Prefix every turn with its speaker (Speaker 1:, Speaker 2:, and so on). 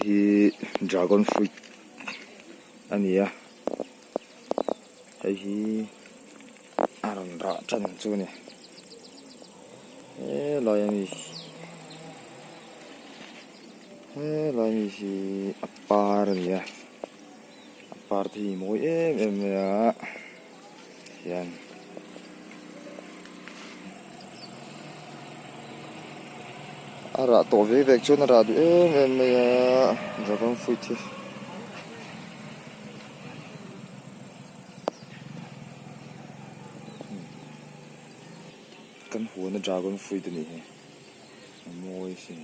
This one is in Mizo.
Speaker 1: Hei hi dragon fruit a ni a hei hi a rawn rah tan chu a ni helai ami helai ami hi a par a ni a a par te hi mawi em em mai a hian. A rah tawh vek vek chuan a rah duh em em mai a dragon fruit hi. Kan huana dragon fruit a nih hi a mawi a sin.